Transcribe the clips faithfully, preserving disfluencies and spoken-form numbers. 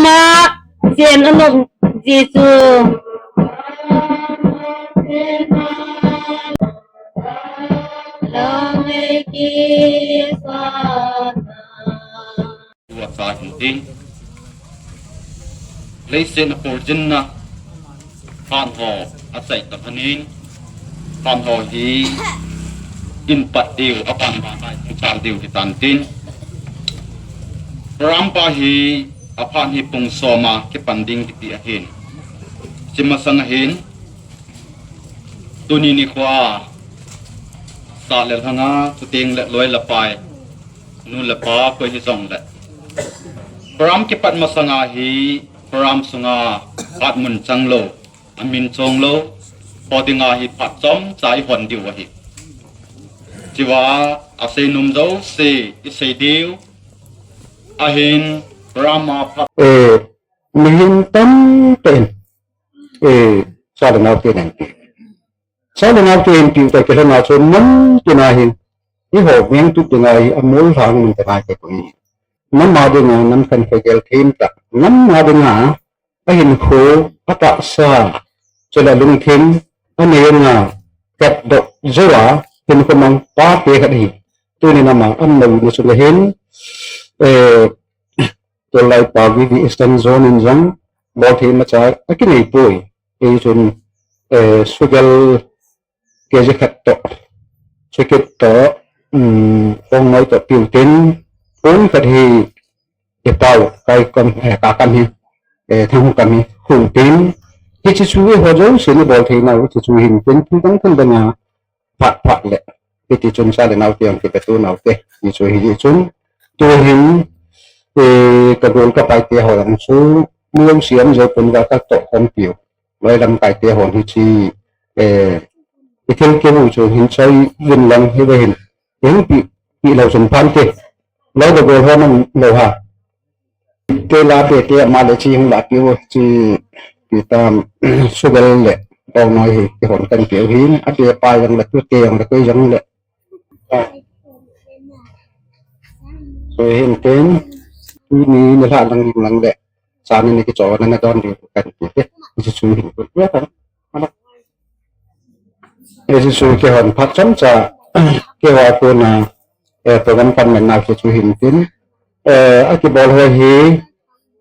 Chen anop Jesu. Tua sa hin tin. Leiset a porjinna phat ho asei ta hanin, phat ho hi in pat diu, apan ba hai chal diu hi tan tin. Rampa hi aphat hi pung soma kipan ding kiti ahin. Chima sang ahin, tuni nikho a, sa le lhanga, kuteng le loi le pai, nu le pa, koi hi jong le. Program kipat masanga hi, program sunga, pat mun chang lo, amin chong lo, po dinga hi pat chom cha i hon diu ahi. Chiva, asei num jo se, i sei diu, ahin, program a pat. Eh, mihem tam pen, eh, sa le nau te nan ti. Sa le nau te hin piu ta kilhona chu nam tina hin, i ho meng tu dinga hi amol hlang mun ta ngai te kuni. Nam a dinga nam khan khe gel thim ta. Nam a dinga ahin khu atahsa. Chule lungthim anei nga kat do joa hin khu mang pa te khat hi. Tuni nama an lo na chu le hin, eh, tolai pa V V Eastern Zone in jong bol thei ma cha akinei poi. Ei chun, eh, sugal K G khat to, chikit to, um, kong noi to piu tin, pun khat hi, e pau, kai kam, eh, ka kam hi, eh, thang kam hi, khu tin, hichi chu i ho jo, sini bol thei nau, hichi chu hin tin, tin tang tang dang a, phat phat le, hiti chun sa le nau te ang kipe tu nau te, hichu hi chun, tu hin, eh, ka gol ka pai te ho lang chu, mi jong siam jo pun va ka to khom piu. Loi lam kai te hon hi chi, eh, i thil ke hu chu hin choi vin lang hi ve hin. Hin pi, pi lo chun phan te. Loi da gol ho man lo ha. Te la te te ma le chi hung la piu chi pi tam sugal le. Tong noi hi ke hon kan piu hin. A te pa yang le tu te yang le koi yang le. So hin ten. Tu ni ne la lang lang le. Sa ni ni kicho na na don di kan ti te. Jesu hin kun ya kan. Ana. Jesu ke hon phat chom cha ke wa ko na, eh, program kan men na Jesu hin tin. Eh, a kibol ho hi,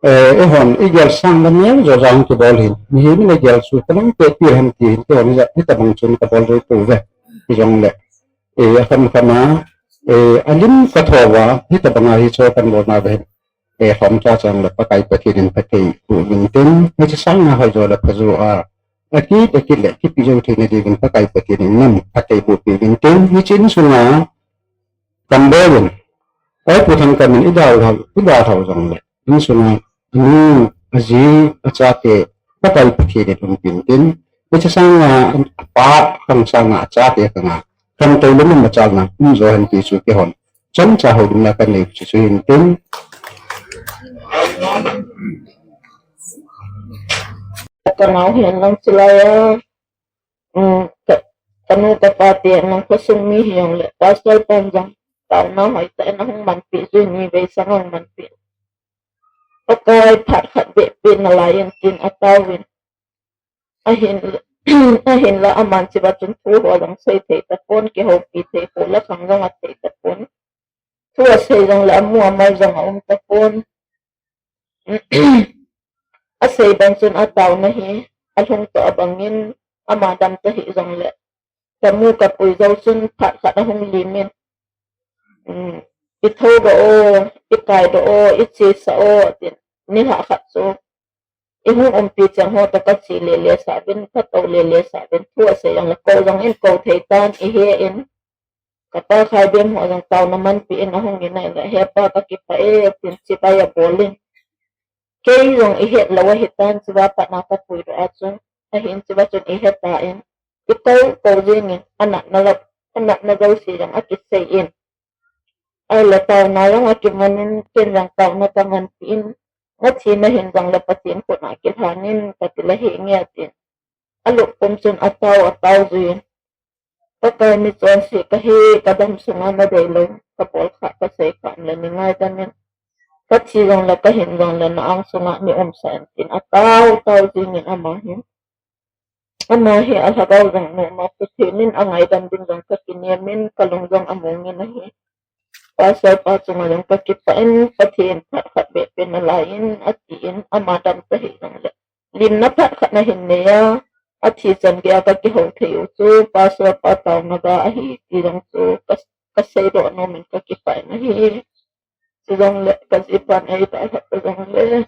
eh, e hon i gel sang na neu jo jang kibol hin. Mi hi mi na gel su ka nang pe pi han ti hin ke hon ja ni ta bang chun ka bol roi ko ve. Ki jong le. Eh, a kham kham a, eh, a lim ka tho wa, hi ta bang a hi cho kan bol na ve hin. E, hom cha chang le Pakai Pathen in phatthei boh uvin tin, hiche sang a hoi jo le pha jo a, akit, akit le kipe jou theina diuvin Pakai Pathen in nam phatthei boh peh uvin tin, hiche insunga kan bol in, Pu Thangkam in i dalhau, i dalhau jong le, insunga anu, aji, achate, Pakai Pathen in umpi uvin tin, hiche sang a apa, khang sang a achate khang a, khang tei le nam machalna um jo hen ti chu kihon. Chomcha houlimna kanei chu chu hin tin. Ka nau hihen lang chulai a, um, ka, ka nu ka pa te lang khosung mi hijongle, pastor pan jong, taona hoitah in ahung manpi jin, nivei sang ahung manpi. Pakai phat khat beh pe nalai in tin ataovin. Ahin, ahinla aman cheva chun thu ho jong sei thei tapon, kihoupi thei pon, la khang jong athei tapon. Thu asei jongle amu amai jong aum tapon. Asei bang chun ataona hi alhung toh abang in ama dam tahih jongle, kamu kapui jou chun phat khat ahung lim in, um, i thoudoh o, i kaidoh o, i chesa o, tin nilhah khat chu i hung umpi cheng ho toh kache lele sah uvin, katou lele sah uvin, thu asei jongle kou jong in kou thei tan, ihe in, kapa Khaibem ho jong taona manpi in ahung in ahile, he pa kakipah e, tin chibai abol in. Kei jong ihet lou ahitan, chiva pat na kapuidoh a chun, ahin chiva chun ihe tan, i kou kou jeng in, anatna lou, anatna jouse jong akisei in. Ahile taona jong akiman in, ken jong taona kamanpi in, nathina hin jongle Pathen khut a kilhan in, kati le henge atin. Alupkhum chun atao, atao jui in. Pakai michonse kahi, kadam sunga nadeilou, kabol kha, kasei kha le nei ngaidam in. Pathi jongle kahin jongle na angsunga nei umsah in tin atao tao jingin ama hin. Ama hi alhagao jong nom a, Pathen in angaidam ding jong kakinem in, kalung jong among in ahi. Pastor pa chunga jong kakipah in, Pathen phat khat beh pen nalai in, atin, ama dam tahih jongle. Limna phat khat nahin nei a, athi chan geiya kakihou thei u chu, Pastor pa taona ga ahi, ti jong chu, ka, kaseidoh nom in kakipah in ahi. Chujongle, kajipan eidalhah jongle.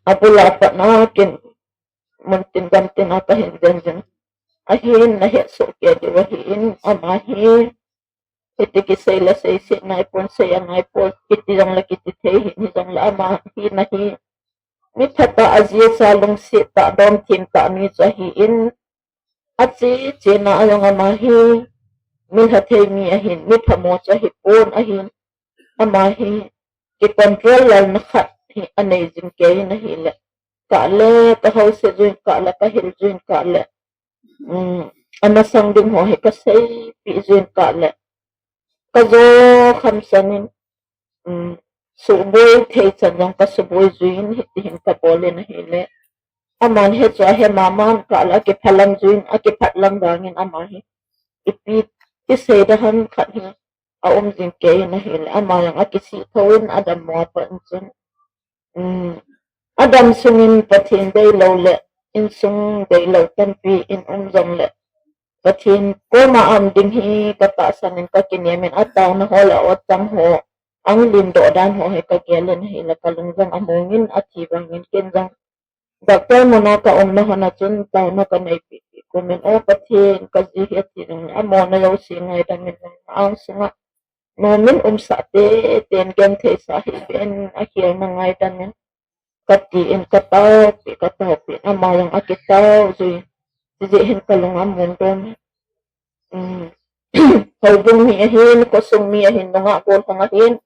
Abul a pat na kin muntin gamtin a kahin jen jing. Ahin nahet soh kei diu ahin ama hi. Hiti kisei le seiset naipon, sei anaipon, kiti jongle kiti thei hin, hijongle ama hi na hi. Mi phatah a ji a lungset tah, dom thim tah mi chu ahin. Ache, chena a jong ama hi. Mi lhathei mi ahin, mi phamo chu ahipon ahin. Ama hi, kicontrol lalna khat hi anei jing kei in ahile. Kah le, kahouse juin kah le, kahil juin kah le. Um, amasang ding ho hi kaseipeh juin kah le. Kajo khamsan in, um, suboi thei chan jong kasuboi juin hiti hin kabol in ahile. Aman hichu ahe maman kah le akiphalam juin, akiphatlam vangin ama hi. Ipi ti sei da ham khat hi. Aum jing kei in ahile, ama jong akisih thou in adammo a pat in chun. Um, adam sungin Pathen deilou le, insung deilou tampi in um jongle. Pathen koma aum ding hi katahsan in kakinem in ataona ho le aotchang ho. Anglim doh dan ho hi kagel in ahile kalung jong among in athi vangin ken jong Doctor muna kaumna hon a chun taona kaneipi pi kumin, O Pathen, kaji hi athi jongle, amona jouse ngaidam in nang angsunga nomin umsah tei ten genthei sa hih ben, akhelna ngaidam in, katin, kataopi, kataopi, ama jong akitao jui, chujeh hin kalung among dom. Um, houbung mi ahin, khosung mi ahin, nungah gollhang ahin,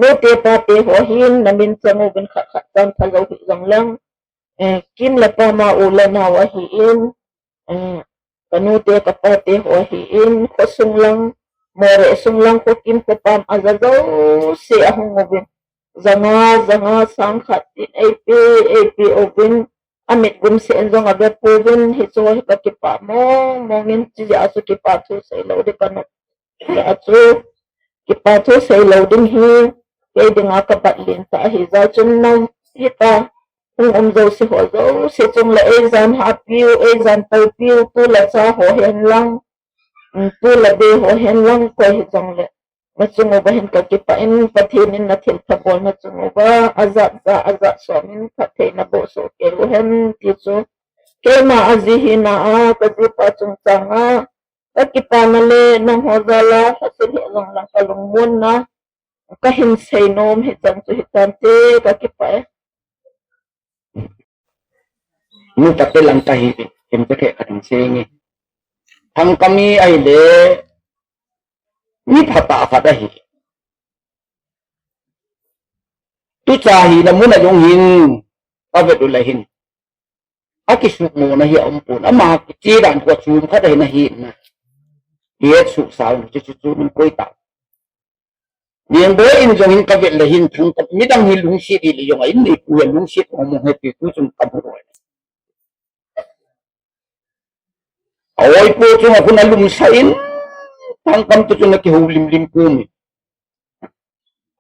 nute pate ho ahin, namin chang uvin khat khat chan phalou hih jongleng, eh, kim le pam a u le nao ahin, eh, kanute kapate ho ahin, khosung lang, Moreh sung lang, khokim khopam aja jouse ahung uvin, janga, janga, sang khat tin eipe, eipe uvin, amit gumseh in jong ave pouvin, hichu hi kakipah mong mong in, chujeh a chu kipah thu seilou ding kanop. Achu, kipah thu seilou ding hi, kei dinga kabat lentah ahi jeh chun nang hita, hung um jouse ho jouse chung le eijan hahpiu, eijan palpiu, tu le cha ho hen lang, um, tu le be ho hen lang, koi hijongle. Nachung uva hin kakipah in, Pathen in nathilpha bolna chung uva, ajat ja, ajat som in phattheina boh soh kei uhen, ti chu. Keima aji hina a, kajipa chungchang a, kakipana le, nangho jal a, lhasil hih jong lang kalungmonna, kahin seinom hichan chu hitante, kakipah e. Nupa te lang kahi, themcha khat kahin sei nge. Thangkam hi ahile, mi phatah khat ahi. Tucha hina mun a jong hin, kavet u le hin. Akisumona hi aumpon, ama kiche dan khu achom khat ahi na hi na. Hetsuhsah u chu chu chu nun koi ta. Niang boi in jong hin kavet le hin Thangkam midang hi lungset hile jong a in neipu hi lungset mong mong ahi ti tu chun kamu loi. A oipo chunga khun alumsah in, Thangkam toh chun akihoulim lim kum e.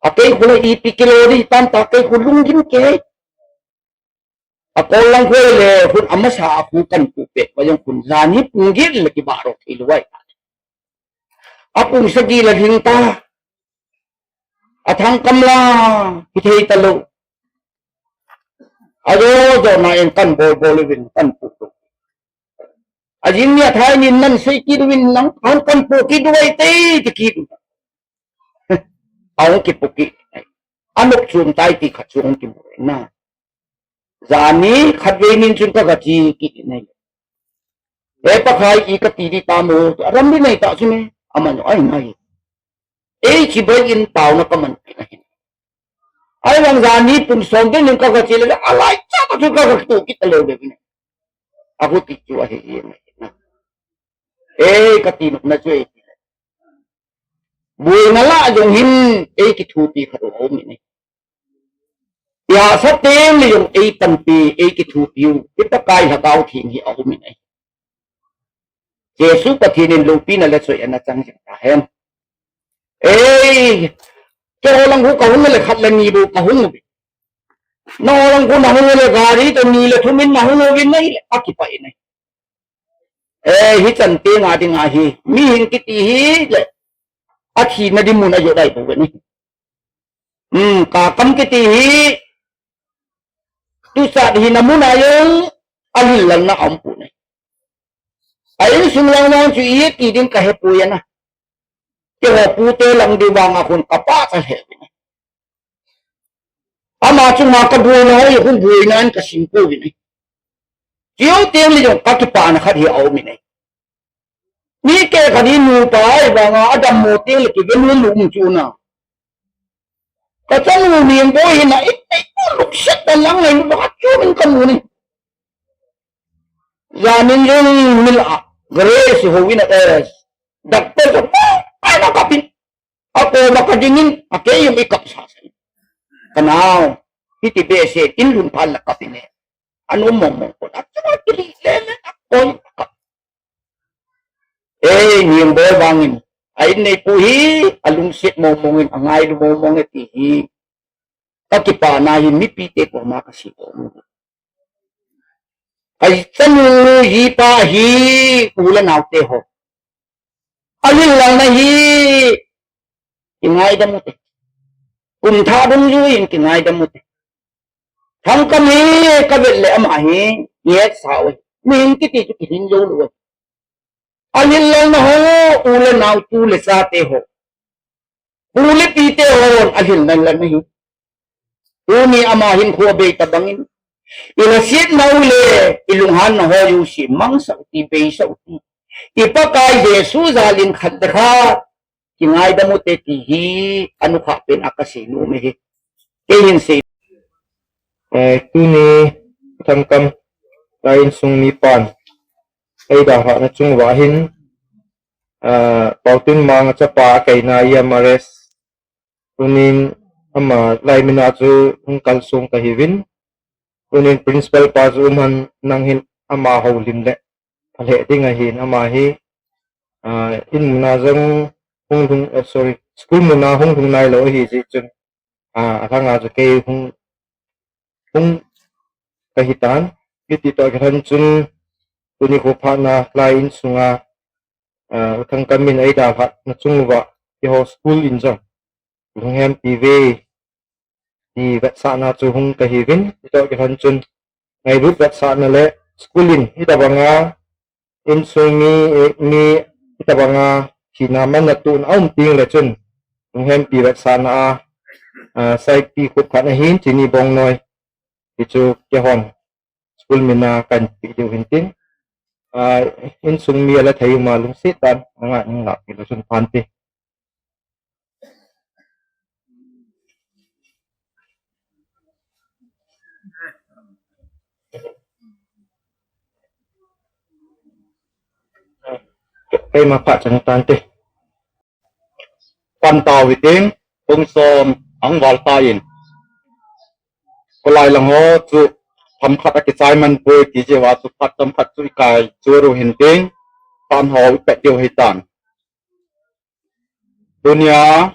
A kei khu la ipi kilo ding tam ta, kei khu lunggim kei. Akol lang khu le khun amasa a khu kapuh peh uva jong khun jan hi pung get le kibah ro thei lou ahi. Apung sagi la lhing ta. A Thangkam la hithei talou. Ajo jo na in kan bol bol uvin kan puh lou. Ajing ni athai nin nan sei kit uvin nang kan kan puh kit uva ite ti kit u. Ahung kipuh kit. Anop chom tai ti khat chu hung kimu na. Jan hi khatvei nin chun kagache kit in ahi. He Pakai, i kati ding tam o, aram ding nei ta chu me, aman o ahi nai. Ei chibai in taona kaman kit ahi. Ahivang jan hi pung som ding nin kagache le, alai cha ta chu kagakitoh kit talou ding ahi. Ahuti chu ahi e. Ei kati nopna chu ei. Boina lah jong hin eikithopi khat u aum in ahi. Ihahsa teng le jong eipanpi, eikithopi u, i Pakai Lhagao Theng hi aum in ahi. Jesu Pathen in loupina le choi-atna chang jing tahen. Ei, keiho lang khu kahung le khat le ni bou kahung uve. Nangho lang khu nahung le gari toh ni le thum in nahung uvin ahile, akipah in ahi. Eh, hichan tenga dinga hi, mihem kiti hi le, athina ding mun a jot dai bou ve ni. Hmm, kakam kiti hi, tusat hina mun a jong, alhillalna aumpoi. A insung lang vang chu iti ding kahepoi ana. Keiho pute lang ding vang a khun kapachat lheh. Ama chunga kaboina ho, khun boina in kasim pouvin ahi. Chujou teng le jong kakipana khat hi aum in ahi. Mi kehkhat hi nupa ahi vanga adammo teng le kiven lum chu na. Kachanu Ningboi hi na itei ko lungset tah lang le lungset chu min kamu ni. Janin jong mila Grace ho in a es. Doctor ko pa ana kapin. Akoma kadingin, akei jong ikap sasa. Kanao, hiti behseh in lhun phat la kap in e. Anom mong mong pon, achunga kili lele, akoi kap. Ei, Ningboi vangin, a in neipu hi, alungset mong mong in, angailu mong mong e ti hi. Kakipana hi mipite koma kasei u. Kachanu jipa hi u le naote ho. Alhillalna hi kingaidam ute. Kum thah dungjuiyin kingaidam ute. Thangkam hi kavet le ama hi ngetsau ahi. Mihem kiti chu kihin jou lou ahi. Alhillalna ho, u le nao, tu le chate ho. Pu le pite hon alhillalna hi. Tuni ama hinkho abei tabangin, ilhasetna u le ilunghanna ho jouse mangsah u hite, beisah u hite. I Pakai Jesu jalin khat le khat kingaidam ute ti hi anukhah pen a kasei nom ahi. Kei hin sei. Eh, tuni Thangkam, ka insung mipan eidalhahna chung uva hin, ah, Paotinmang a chapa kaina E M R S, tunin ama laimina chu hung kalsong kahiuvin, tunin principal pa chu um hen, nang hin ama houlim le phalheh ding ahin, ama hi, ah, in muna jong hung lhung, eh, sorry, school muna hung lhung nailou ahi jeh chun, ah, alhanga chu kei hung, hung kahitan, hiti toh kilhon chun, tuni kho phatna lai insunga, ah, U Thangkam in eidalhahna chung uva, keiho school in jong lunghempi uve ti vetsahna chu hung kahiuvin, hiti toh kilhon chun, ngailut vetsahna le school in hitabanga insung mi, eh, mi hitabanga thina manna tohna aum teng le chun, lunghempi vetsahna a, ah, saipi khup khat ahin, Chini Bongnoi, hichu keihon school mina kahin pe diu hintin, ah, insung mi ala thei uma lungset tah in nangah in nangah peh leu chun phante. Keima phat chang tante. Pan tau hitin, pung som ahung val tan. Kholai lang ho chu themkhat akichai man poi ti jeh uva chu phat themkhat chu ikai chor u hintin, pan ho ipet diu hitan. Tunia,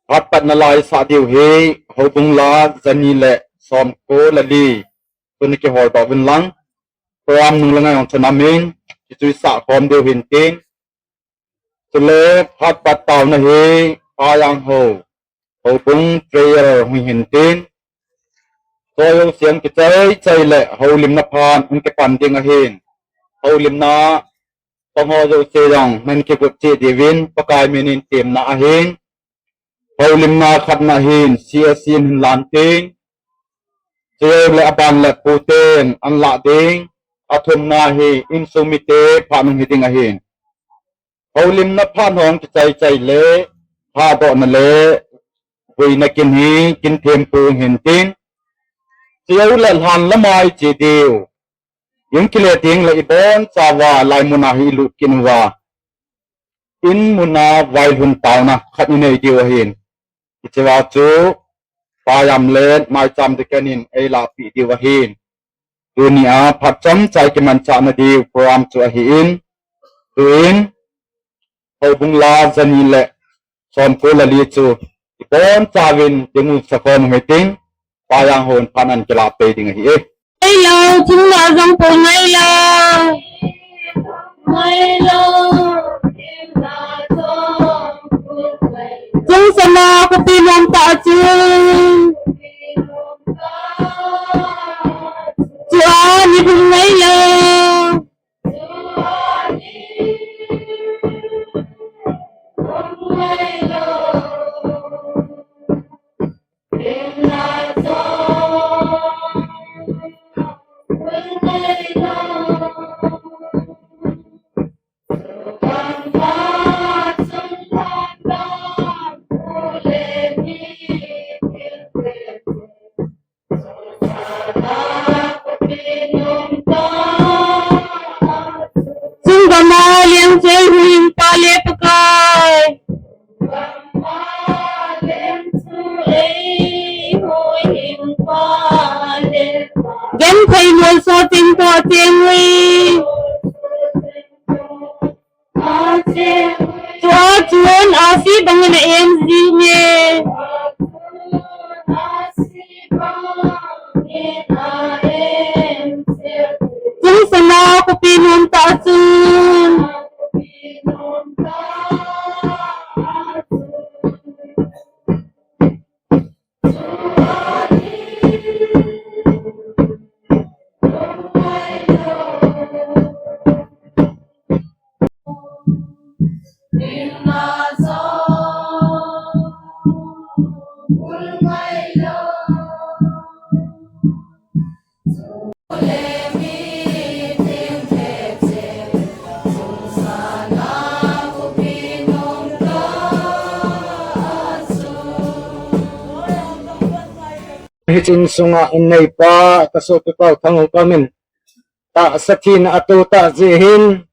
phat patna la isah diu hi, houbung la jani le somko le li, tuni kihol tah uvin lang, program nung le ngai jong chun amin, hichu isah khom diu hintin. Chule phat pat taona hi, Pa Jang Ho, houbung prayer hung hintin. Choi ho siam kichai chai le houlimna phat hung kipan ding ahin. Houlimna pang ho jouse jong nahin kigot cheh diuvin, Pakai minin temna ahin. Houlimna khatna hin C S C in hin lan tin. Chule aban le puten ahin lah ding. Athumna hi insung mite phat hung hi ding ahin. Houlimna phat hung kichai chai le, hadohna le, vuina kin hi, kin thempu hintin. Chule lhan lama iche diu. Kin kile ding le ibon chauva laimun a hi ilut kin uva. in muna vailhun taona khat inei diu ahin. Hichea chu, payam le maicham dikhen in eilahpeh diu ahin. Tunia phat chomcha ikimanchah nadiu program chu ahin. Tuin, houbung la jani le somko le li chu, ibonchauvin dingu sakhom hitin, payam hon phat ahin kilah pei ding ahi e. Ngailou, thingna jong po ngailou. Ngailou. Chungchang a khopi nom tah chu. Chua ni bung ngailou. Chungchang a leng chei huhhingpa le Pakai. Genthei molso cheng toh cheng ui. Chua chun ahsi bangin a-em jing e. Chungchang a khopi nom tah chun. Hiche insunga inneipa, kasopipa u Thanghoupam in tahsa thina ato tah jeh hin,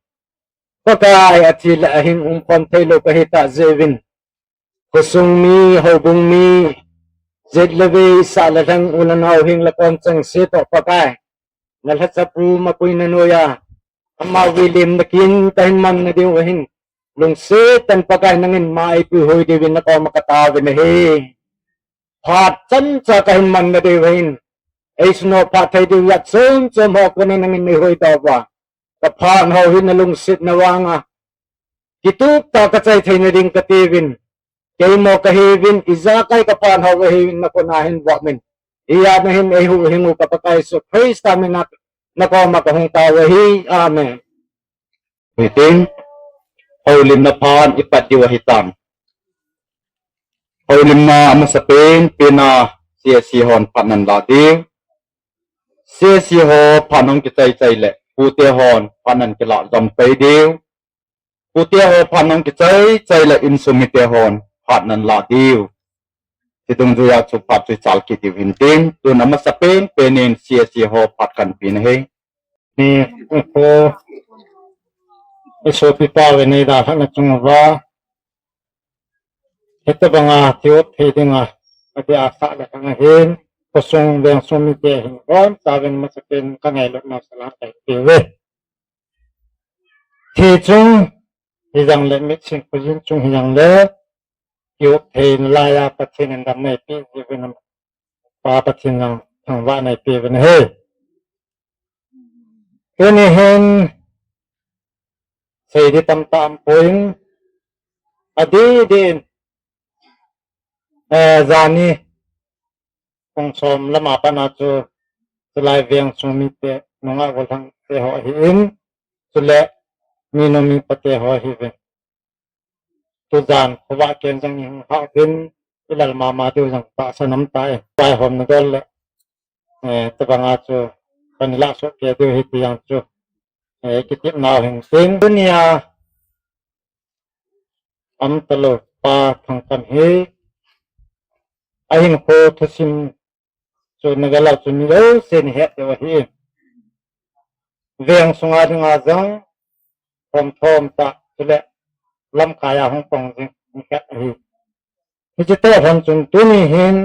Pakai athi le ahing umkhom theilou kahi tah jeh uvin, khosung mi, houbung mi, jet le vei, sah le lhang, u le nao, heng le kom chengse toh Pakai, na lhacha pu mapuina noiya, ama vuilimna kin kahin manna diu ahin, lungset tah in Pakai nangin ma eipuihoi diuvin nakoma kataovin ahi. Phat chomcha kahin manna diu ahin, eisunoh phat thei diu jat chom chom ho kona nangin neihoidoh uva, kaphat hou hi nalungsetna vanga kitup tah a kachai theina ding katiuvin, keimo kahiuvin, ijakai kaphat hou ahiuvin, nakona hin vop in, ijat na hin eihuhhing u ka Pakai Jesu Christa mina nakoma kahung tao u ahi. Amen. Hitin, houlimna phat ipat diu ahitan. Houlimna amasapen pena C S C hon phat ahin lah diu. C S C ho phat ahung kichai chai le, pute hon phat ahin kilah jom pei diu. Pute ho phat ahung kichai chai le, insung mite hon phat ahin lah diu. Chudungjuiya chu phat chu ichal kit diu hintin, tun amasapen penin C S C ho phat kahin pe ahi. Ni, ikho, isopipa uve, neidalhahna chunguva, hitobanga thil thei dinga adeh a sah le lhang ahin, khosung vengsung mite hin bonchauvin masapen kangailutnau salam kahin peuve. Thi chung hijongle, mitsim khojin chung hijongle, kiop theina laiya Pathen in damna eipeh jiuvin, Pa Pathen jong thangvahna eipeuvin ahi. Tuni hin seiding tamtah aumpoi, adeh deh in, eh, jani pung som lama pat a chu, chulai vengsung mite, nungah gollhang te ho ahin, chule minu mipa te ho ahiuvin. Tujan khovah ken jong ihung lhah uvin, ilal mama diu jong tahsan aum tai. Vaihomna dol le, eh, tobanga chu kana lah soh kei diu ahi ti jong chu, eh, kitepnau hintin. Tunia umtalou Pa Thangkam hi ahinkho thusim chu navel u chu mi jousen ihet diu ahi. Veng sunga dinga jong khomthom tah, chule lamkai a hung pang jing khat ahi. Hiche toh lhon chun tuni hin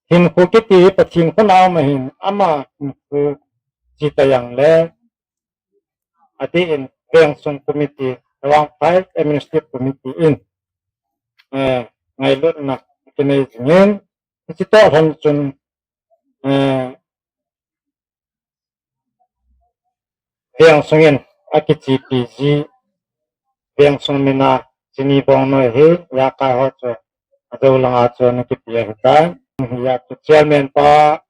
hinkho kiti hi Pathen khut a um ahin, ama hinkho chi ta jong le, adeh in Vengsung Committee, Tawang Five Administrative Committee in, eh, ngailutna kinei jingin, hiche toh lhon chun, eh, Vengsung in akichepi ji, Vengsung mina chini bong noi hi, ijakai ho chu, ajou langa chu ana kipe ahitai. Hijeh chun chairman pa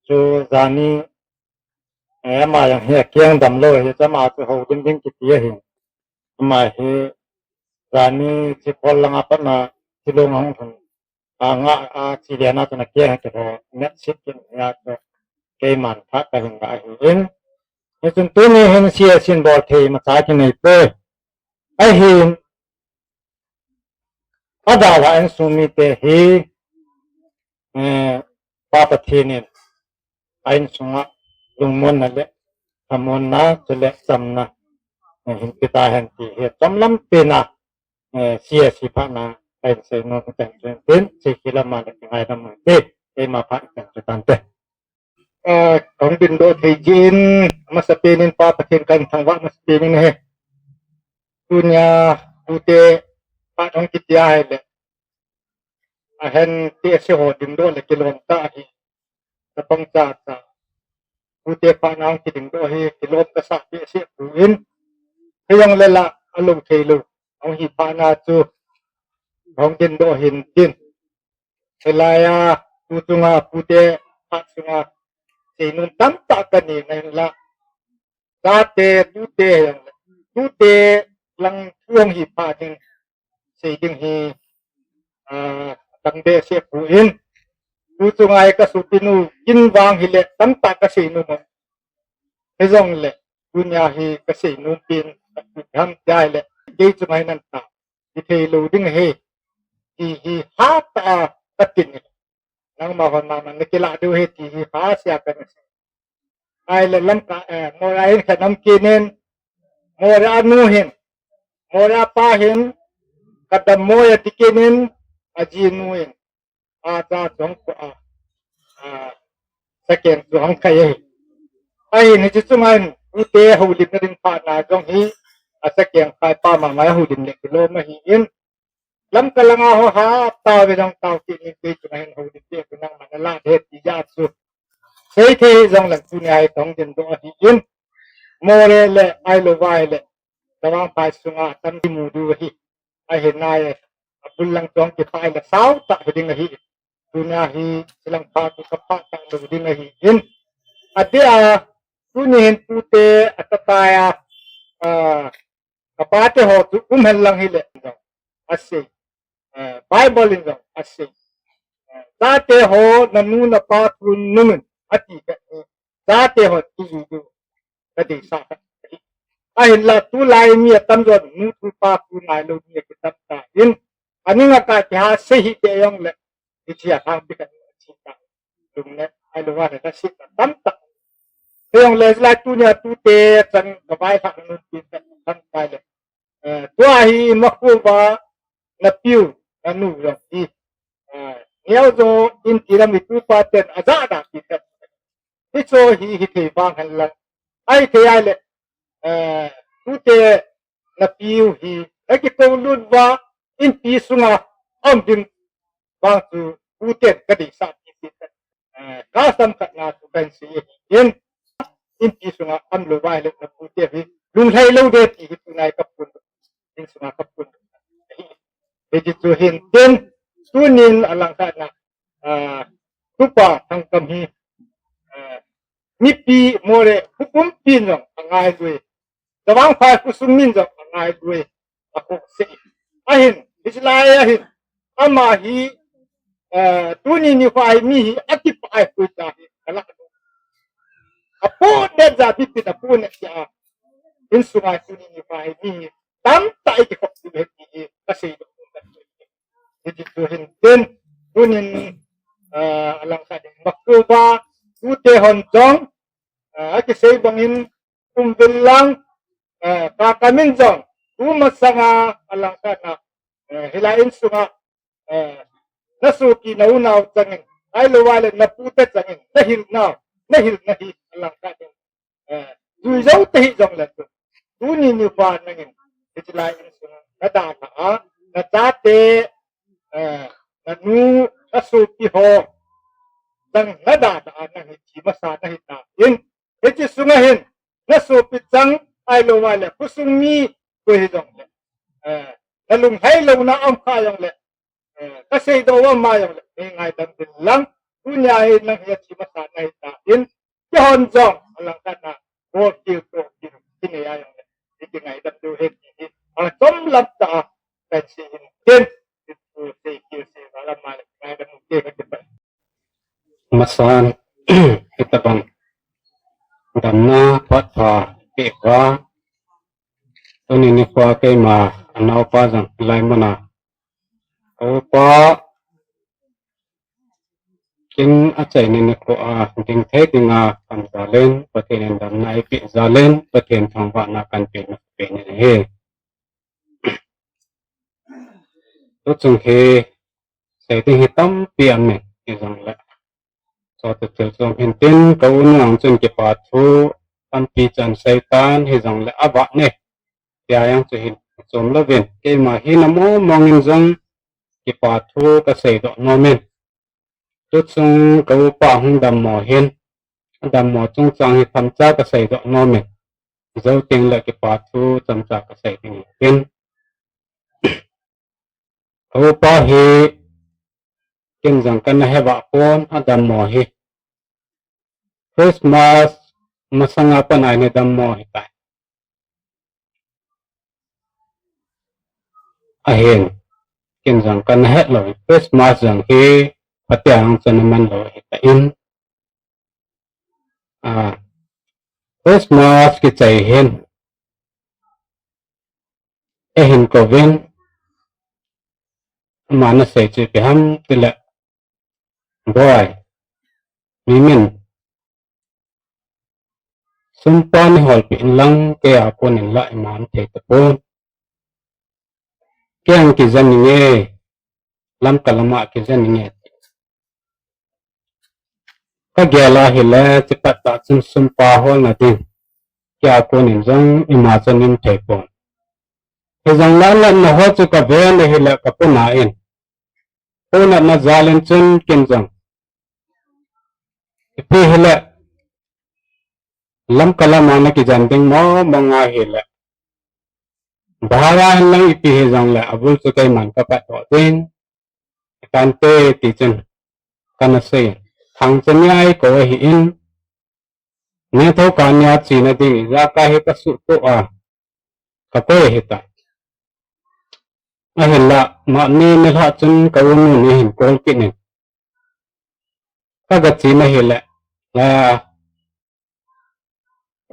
chu jani, eh, ama jong hi akeng damlou ahi, chu ama chu houlim ding kiti ahi. Ama hi jani Chikhol langa patna Shillong ahung lhun a, nga a, chi lian a chun akeng hi kihou, net sit kin hi a chu keiman phat kahin la ahin. Hichun tuni hin C S in bol thei imacha kinei poi. Ahin, adalha insung mite hi, eh, Pa Pathen in a insunga lungmonna le lhamonna chule chamna, eh, hin pe tahen ti hi chomlam pena, eh, C S hi phatna kahin seinom hi kahin chuin tin, chekhi lama le kingai lama te, keima phat kahin chu tante. Ah, kahung dingdoh thei jeh in, amasapen in Pa Pathen kahin thangvah masapen in ahi. Tunia, tute, phat hung kiti ahile, ahen T S C ho dingdoh le kilom tah ahi. Chapang chacha, tute phatna hung kidingdoh hi kilom kasah behseh poi. Hijongle la, alou thei lou hung hi phatna chu hung dingdoh hin tin. Hilai a, tu chunga, tute phat chunga seinom tamtah kanei nahin la, chate, tute, tute lang thu hung hi phat ding, sei ding hi, ah, adang behseh poi. Tu chunga hi kasopinu kin vang hile tamtah kaseinom a, hijongle tunia hi kaseinom pen, kapu ham tia hile, kei chunga hi nan ta, hithei lou ding ahi, ti hi hatah a katin ahi. Nangma hon mama nakilah diu ahi ti hi hahsa a kana sei. Ahile Lamka, eh, Moreh in khat nam kit in, Moreh a nu hin, Moreh a pa hin, kadam moi ati kit in, ajinu in, acha chu hung ko a, a, sakeng chu hung khai ahi. Ahin hiche chunga hin, tute houlimna ding phatna jong hi, asakeng khaipa mama houlim le kilom ahin, Lamka langa ho hatah a ve jong tao kit in, kei chunga hin houlim te chu nangma nalah de ti jeh chu. Seithei jongleng tunia hi kahung dingdoh ahin, Moreh le, ahilou vai le, Tawang Phai sunga atam kimu diu ahi. Ahinai, abul lang chong kipai le sao tah hiding ahi. Tunia hi, hilang phat chu kapha talou ding ahin. Adeh a, tuni hin tute atatai a, ah, kapate ho chu um hen lang hile, asei. Eh, Bible in jong asei. Eh, chate ho, nanu napa thu nungin, ati kha, eh, chate ho tijui diu kadeisah kha. Ahinla tulai mi atamjo nu thu pa thu ngailou mi akitam tan. Aning a kati ha sei hih jongle, hiche a lhangpi khat achi ta. Lungnet, ahilou va le, nasetna tamtah. Hijongle, hilai tunia tute chan kavailhahna nompi khat atam tai le. Eh, tua hi Makhuva napiu, nanu jong hi. Eh, Neo Jo in ti lam hi tupa ten ajah da pi khat. Hicho hi hithei vang hen lang. Ahithei ahile, eh, tute napiu hi, nakikou lut uva, inpi sunga aum ding vang chu, tuten kadeisah pi pi khat. Eh, kasam khatna chu kahin sei ahin, inpi sunga aum lou va hile, natute hi lunglhai lou de ti hi tunai kaphon, insunga kaphon. Hiti chu hin tin, tunin alangkhat na, ah, tupa Thangkam hi, ah, mipi Moreh khopumpi jong angailui. Tawang Phai khosung min jong angailui. Akhohse. Ahin, hiche lai ahin, ama hi, ah, tuni nikho hi mi hi akipah a koi cha hi, kalah. Apohnet jeh a, bipin apohnet jeh a, insunga tuni nikho hi mi hi tamtah ikikhop diu ahi ti hi kasei doh. Hiti chu hin tin, tunin, ah, alangkhat ding Makhuva tute hon jong, ah, akisei bangin um vel lang, ah, Kakam in jong, Tumasanga alangkhat na, eh, hilai insunga, eh, na sopi na unau changin, ahilou vale na pute changin, na hilna, na hilna hi alangkhat in, eh, jui jou te hijongle tu, tuni nikho nangin, hichelai insunga na dalha a, na chate, eh, na nu, na sopi ho, chang na dalha a, nang hi thi masa na hita in, hiche sunga hin, na sopi chang, ahilou vale, khosung mi, koi hijongle, eh, na lunglhai louna aum kha jongle, eh, ka seidoh uva ama jongle, nei ngaidam uvin lang, tunia hi nang hi athi masa na hita in, keihon jong, alangkhat na, bolkil, tolkil, kinei a jongle, i kingaidam diu ahi ti hi, achom lam tah a, kahin sei in, tin, i tu sei kil sei val a ama le, ngaidam uvin te kati pai. Masan, hitabang damna phat pha peh uva, tuni nikho a keima anaopa jong hilai muna, ka upa kin achaina nikho a ding thei dinga kaum jal in, Pathen in damna eipeh jal in, Pathen thangvahna kahin pe na pe ni ahi. Tuchung hi sei ding hi tampi aum in, hijongle, chua chu thil chom hin tin, ka u nu ang chun kipa thu tampi chu ahin sei tan, hijongle avah ne, tia jong chu hin chom louvin, keima hi na mong mong in jong kipa thu ka seidoh nom in. Tuchung ka upa hung dammo hin, adammo chungchang hi themcha ka seidoh nom in, jou tengle kipa thu chomcha ka sei ding ahi tin. Ka upa hi ken jong kana he vah pon, adammo hi Christmas masanga pat a ana dammo ahitai. Ahin, ken jong kana het lou, Christmas jong hi phatea jong chu ana man lou ahitan. Ah, Christmas kichai hin, eihin kouvin, aman asei chu ipi ham tile, boi, mimin, sumpa neiholpeh in lang, keia konin la ima um thei tapon. Kei ang kijen inge, Lamka lama kijen inge. Kagel a hile, chuphat tah chun sumpa holna ding, keia konin jong ima chun um thei pon. Hijongle natna ho chu kave na hile, kapona in, ponatna jal in chun ken jong, ipi hile, Lamka lama nakijen ding mong mong ahile, bhara hin lang ipi hijongle, avul chu keiman kapatdoh ding, kante, ti chun kana sei. Thangcha nia eikou ahin, nithou kah nia chena ding ijakai hi kasuhtoh a, kakoi ahitai. Ahinla, mani nilhah chun ka u nun eihin call kit in, kaga che na hile, la,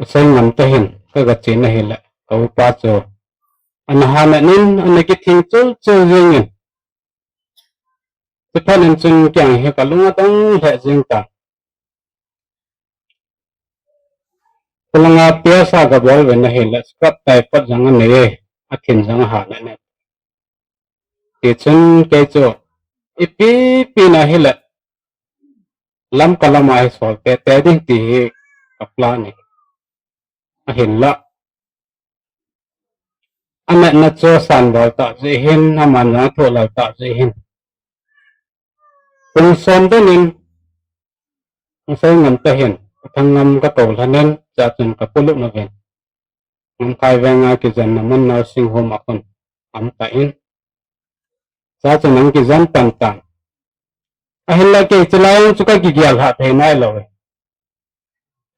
U Seingam te hin kaga che na hile, ka upa chu ana hanat in, ana kithing chul chul jeng in. Chuphat in chun kei ang hi kalung adong lheh jeng tan. Khulanga piasa kabol uvin ahile, scrap typhoid jong anei e, athin jong ahanat e. Tichun kei chu, ipi pi na hile, Lamka lama hi sol tei tei ding ti hi ka plan ahi. Ahinla, anatna chu asan bol tah jeh hin, aman jong athoh lal tah jeh hin, pung som den in, U Seingam te hin, U Thangngam kakou lhon in, chua chun kapolut uvin, Ngamkhai venga kijenna mun nursing home a khun aum tan, chua chun ana kijen tan tan. Ahinla kei chulai chu kakigel lhah thei nailou e.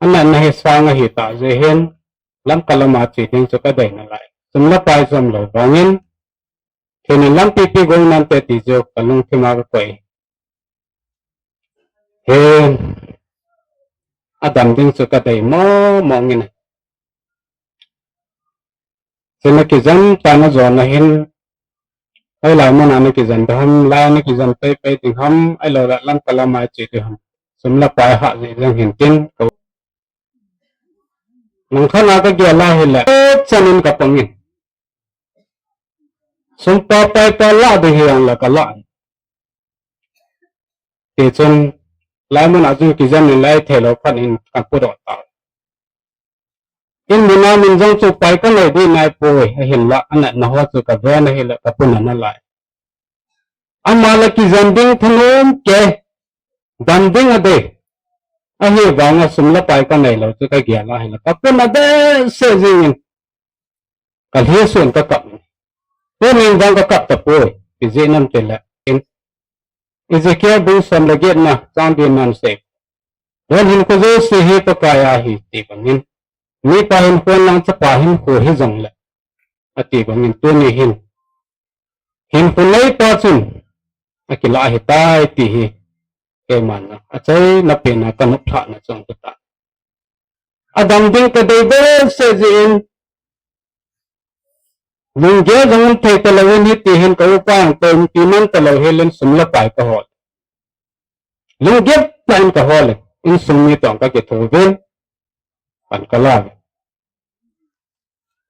Anatna hi sang ahitah jeh hin, Lamka lama che ding chu kadei nalai. Sum le pai chu umlou vangin, thinin lampi pi gong nante ti chu kalungthim a kakoi. Hin, adam ding chu kadei mong mong in. Chuna kijen tana jona hin, hoilai muna nakijen ding ham, lai nakijen pei pei ding ham, ahilouleh Lamka lama che ding ham, sum le pai hah jeh jeng hin tin, langkhat a kagel a hile, chan in kapang in. Sum pa pai pa lah ding hi ang la ka lah. Ti chun, lai mun a chun kijen in lai thei lou khat in ka pu doh ta. In mun a min jong chu pai ka nei ding nai poi, ahin la, anatna ho chu ka ven ahi le ka pu na na lai. Ama la kijen ding thanom kei, dam ding a dei. Ahivang a sum le pai ka nei lou chu ka gel ahi le, ka pu na behseh jing in. Ka lhi sun ka kap. Tunin jong ka kap tapoi. Ijeh inem itile, in, Ezekiel bung som le get na chang li na in asei. Don hinkho jouse hi Pakai a ahi ti bangin, mipa hinkho lang chapa hinkho hi jongle, ati bangin tuni hin hinkho neipa chun akilah ahitai ti hi keiman achaina pen a ka nop lhahna chu ahi tai. Adam ding ka dei behseh jeh in, lunggel jong um thei talou in, hiti hin ka upa in toh umpi man talou hel in sum le pai ka hol. Lunggel tah in ka hol in, insung mi toh ka kithouvin, pan ka la.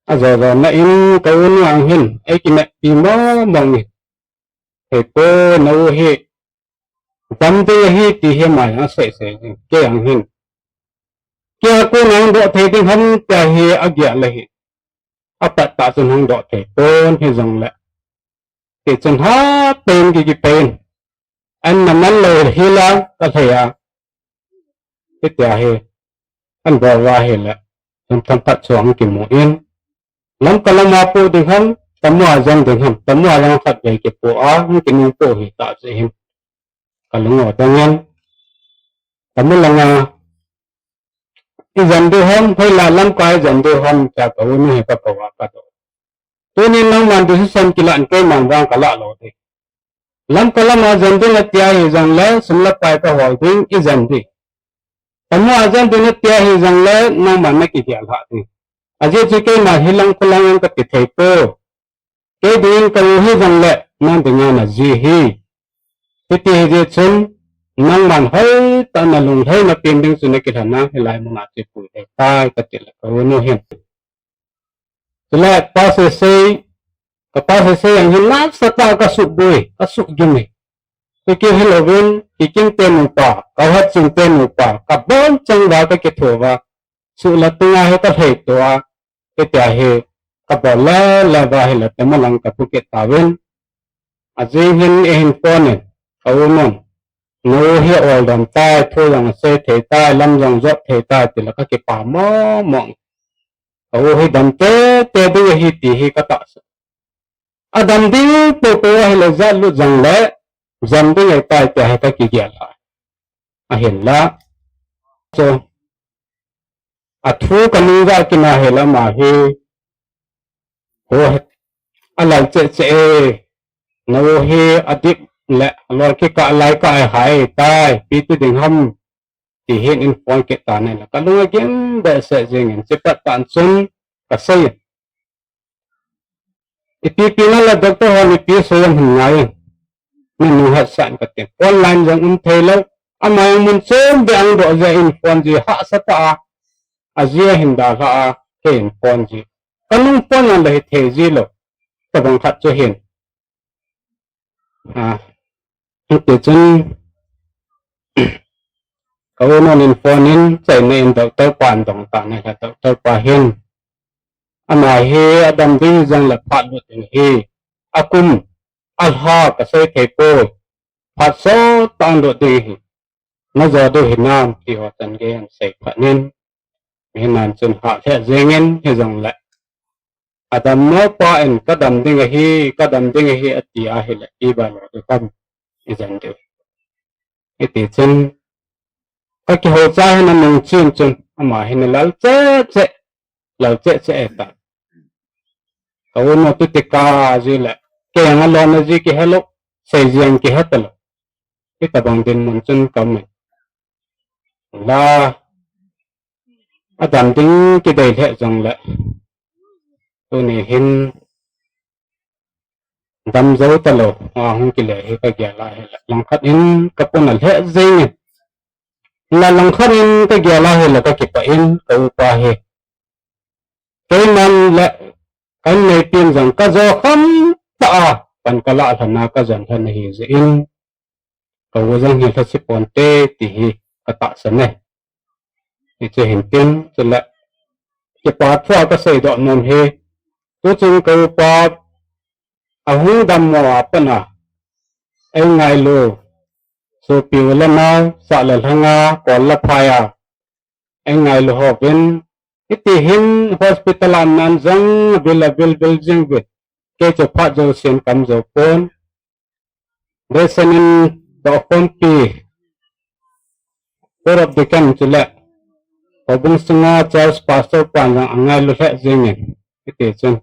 Ajo jo na in ka u nu ang hin, ei kineppi mong mong in. Hei po, na u hi, dam ding ahi ti hi ama jong asei sei jing, kei ang hin. Kei a kon a hung doh thei ding ham tia hi agel ahi. Apat tah chun hung doh thei pon hijongle. Ti chun ha pen ki ki pen. An na man lou hi la ka thei a. Hitia hi. An bol va hi le. Chun themkhat chu ang kimu in. Lamka lama po ding ham, tamu a jen ding ham, tamu a lang khat vei kipo a, hung kinung po hi ta jeh hin. Ka lung o dang in. Tamu langa, i jen diu ham, hoilai lamkai jen diu ham, tia ka u nu hi ka kou a ka doh. Tunin nangman decision kilah in keiman vang ka lah lou ding. Lamka lama jen ding ati ahi jongle, sum le pai ka hol ding, i jen ding. Tamu a jen ding ati ahi jongle, nangman na kigel lhah ding. Ajeh chu keiman hi lang kho lang in ka ti thei poi. Kei dingin ka u hi jongle, nang dinga na ji hi. Hiti hi jeh chun, nangman hoitah in na lunglhai na pen ding chu na kilhen a, hilai mun a che pui thei tai ka ti le ka u nu hin. Chule pa Seisei, ka pa Seisei ang hin nasatah a ka suboi, ka sugim e. Kei hi louvin, Kikim te nupa, ka Hatching te nupa, ka bonchauva ka kitho uva, suh le tunga hi ka lheito a, hitia hi ka bol le le uva hi le tamu lang ka pu kit tauvin. Ajing hin eihin phone in, ka u nun, na u hi ol dam tai, thu jong asei thei tai, lam jong jot thei tai, ti le ka kipa mong mong. Ka u hi dam tei tei ding ahi ti hi ka tahsan. Adam ding popo ahi le jat lut jongle, jen ding ahi tai tia hi ka kigel a. Ahin la. So, athu ka nung ja kina hi le ama hi. Ho, alal cheh cheh e. Na u hi adip le, alol kikah lai kah e hai tai, ipi ti ding ham. Ti hin eihin phone kit tan ahile, ka lung agim behseh jing in, chepat tan chun ka sei in. Ipi pi na la doctor hon ipi sei jong hin ngai in. Min nung hetsah in ka tin. Phone line jong um thei lou. Ama jong mun chom beh a ahung doh jeh in phone ji hahsa tah a. Aji ahin dalha a, kei in phone ji. Ka nung phone jong le hithei ji lou. Tabang khat chu hin. A, hiti chun, ka u nun in phone in, chaina in doctor pan dong tan ahile, doctor pa hin. Ama hi adam ding jong le phat lut ding ahi. Akum, alha ka sei thei poi. Phat sot tah in lut ding ahi. Na jo diu hinam, ti ho chan gei in sei phat in. Mihem chun hah lheh jeng in, hijongle. Adam mo pa in ka dam ding ahi, ka dam ding ahi ati ahile, ipi bol diu ham, i jen diu. Hiti chun, ka kihou cha hin anung chin chun, ama hin alal cheh cheh, lal cheh cheh e ta. Ka u nu tu tika ji le, kei jong alona ji kihe lou, sei jeng kihe talou. Hitabang dinmun chun ka um in. La, adam ding kidei lheh jongle. Tuni hin dam jou talou, a hung kile hi ka gel a hile. Langkhat in ka pu na lheh jeng in. La langkhat in ka gel a hile ka kipah in ka upa hi. Keiman le ka inneipi in jong ka jo kham tah a pan kalah lhon a kajon lhon ahi jeh in, ka u jong hi lhase ponte ti hi katahsan e. Hiche hin tin, chule kipa thu a kasei doh nom hi, tuchung ka upa ahung dammo a pat a, eingailu sopi u le nao, sah le lhang a, kol le phai a, eingailu hovin, hiti hin hospital a um nan jong avil avil vil jing uvin, kei chu phat jousen ka um jou pon. Deisan in dohkhompi, Board of Deacon chule houbung sunga church pastor pan jong angailu lheh jengin, hiti chun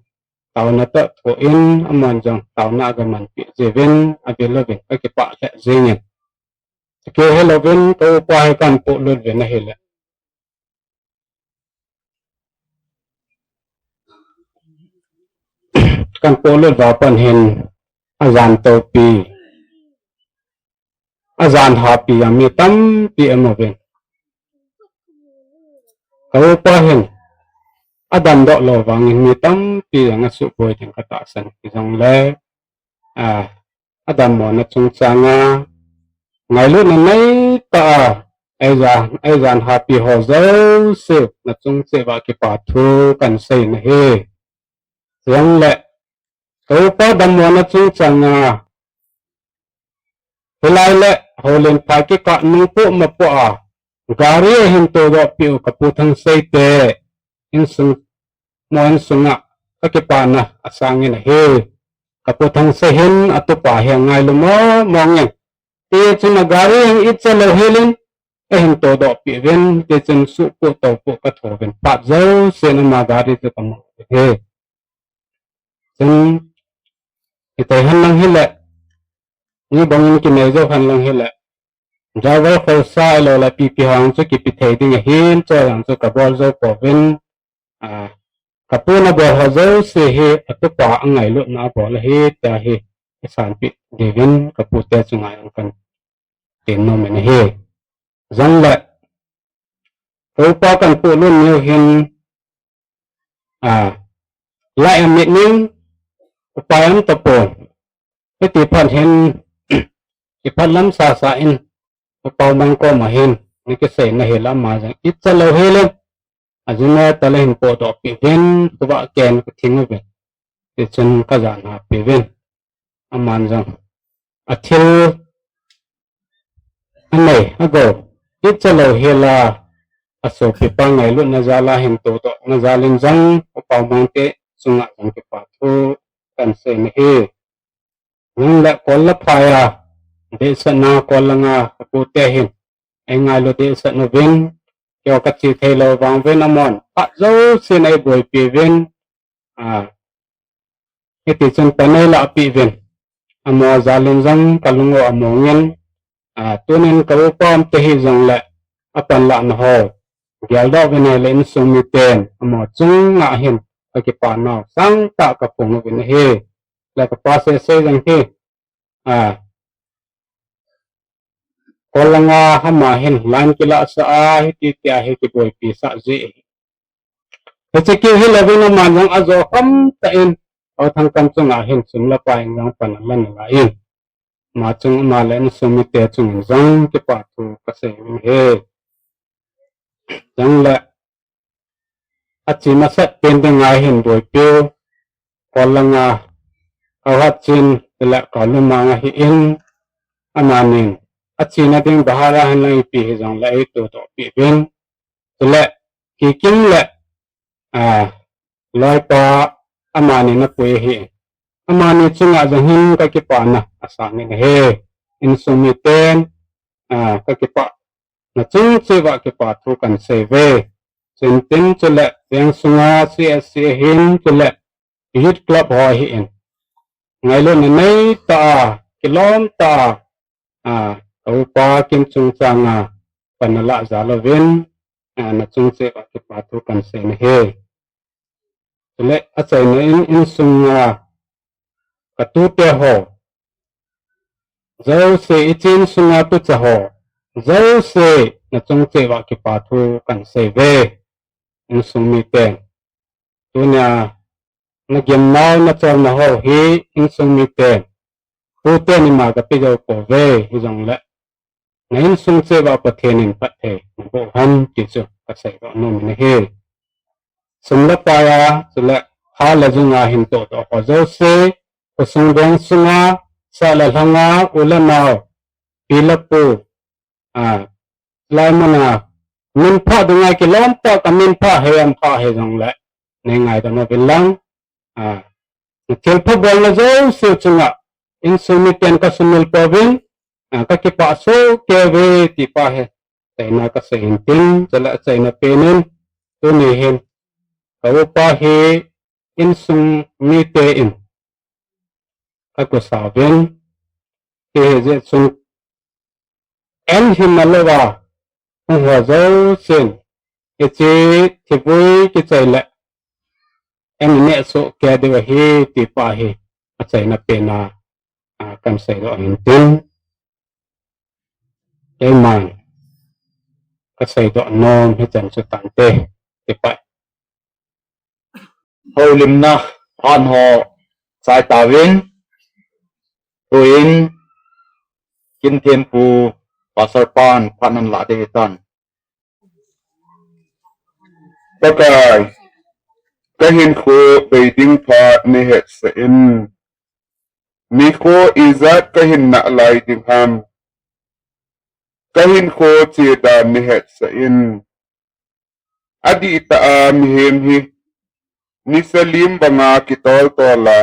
taona toh thoh in, aman jong taona aga manpi jiuvin, avil uvin, kakipah lheh jengin. Kei hilouvin ka upa hi kahin pohlut uvin ahile, kahin pohlut uva pat hin ajan toupi, ajan hapi jong mi tampi aum uvin. Ka upa hin adamdoh lou vangin mi tampi jong asuhboi ding katahsan, hijongle, a, adammona chungchang a ngailutna neitah a eijan, eijan hapi ho jouse nachung cheh uva kipa thu kahin sei ahi. Hijongle ka upa dammona chungchang a, hilai le Houlenphai kikah nung poh ma poh a gari ahin todoh peh u ka pu Thangsei te insung, mo insunga kakipana asangin ahi. Ka pu Thangsei hin atupa hi angailu mong mongin, tichun agari hin icha lou helin eihin todoh peh uvin, tichun suhpoh toupoh kathouvin, phat jousen ama gari chu kamu uve. Chun itei hen lang hile, mi bangin kinei jou hen lang hile, driver khosa ahilou le pipi hang chu kipe thei ding ahin, chujong chu kabol jou pouvin, a, ka pun abol ho jouse hi atupa angailutna abol ahi tia hi isanpeh diuvin ka pute chunga jong kahin tem nom in ahi. Jongle ka upa kahin pohlut u hin, a, lai amit ning upai aum tapon, hiti phat hin iphatlam sasa in, U Paomang koma hin nakisei nahile ama jong icha lou helin, ajinga tah le hin podoh peh uvin, khovah ken kathing uvin, tichun kajan hapi uvin, aman jong athil anei agou icha lou hela, asopipa ngailutna jal a hin todohna jal in jong U Paomang te chunga jong kipa thu kahin sei ahi. Jongle kol le phai a dehsetna kol langa ka pute hin eingailu dehset uvin, keiho kache thei lou vang uvin, amahon phat jousen eiboipi uvin, a, hiti chun pan eilah peh uvin, amaho jal in jong kalung u among in, a, tunin ka upa umtah hijongle apanlahna ho geldoh uvin ahile, insung miten amaho chunga hin kakipanau sangtah kaphong uvin ahi. Le kapa sese jong hi, a, kol langa ama hin line kilahsah a hiti tia hi kiboipi sah jeh ahi. Hiche keu hilouvin aman jong ajo kham tah in, O Thangkam chunga hin sum le pai in jong pan alan alai in, ama chung, ama le insung mite chungin jong kipa thu kasei uvin ahi. Jongle ache masat pen dinga hin boipiu, kol langa Kauhatchin le Kaolumang ahin, amanin achena ding bahar a hin lang ipi hijongle eitodoh peh uvin, chule Kikim le, a, loipa amani napui ahi. Amani chunga jong hin kakipana asangin ahi. Insung miten, a, kakipana chung cheh uva kipa thu kahin sei uve. Chuin tin chule veng sunga C S C ahin, chule Youth Club ho ahin, ngailutna neitah a, kilom tah a, a, ka upa Kim chungchang a pan nalah jal uvin, a, nachung cheh uva kipa thu kahin sei ahi. Chule achaina in, insunga katute ho jouse, iche insunga tucha ho jouse nachung cheh uva kipa thu kahin sei uve. Insung miten, tunia nagimnau nacholna ho hi insung miten, tuten ima kape jou pouve, hijongle na insung cheh uva Pathen in phatthei naboh hen ti chu kaseidoh nom in ahi. Sum le pai a, chule tha le jung a hin tohtoh ho jouse, khosung veng sunga, sah le lhanga, u le nao, pi le pu, a, lai mun a, min pha dinga kilom tah a, ka min pha hei am pha hei jongle, nei ngaidam uvin lang, a, thilpha bolna jouse chunga insung miten kasumil pouvin, a, kakipah soh kei uve ti pa hi achaina kasei in tin, chule achaina pen in, tuni hin ka upa hi insung mite in akosa uvin, ti hi jeh chun, en hinna louva hung ho jousen, hiche thivui kichai le, en neh soh kei diu ahi ti pa hi achaina pen a, a, kan seidoh in tin, keiman kaseidoh nom hichan chu tante, ti pa. Houlimna phat ho chai tauvin, tuin Kinthempu Pastor pan phat nalah ding ahitan. Pakai, kahinkho bei ding phat neihetsah in. Nikho ijat kahin nalai ding ham? Kahinkho cheh dan neihetsah in. Adihtah a mihem hi nisa lim banga kitoltol a,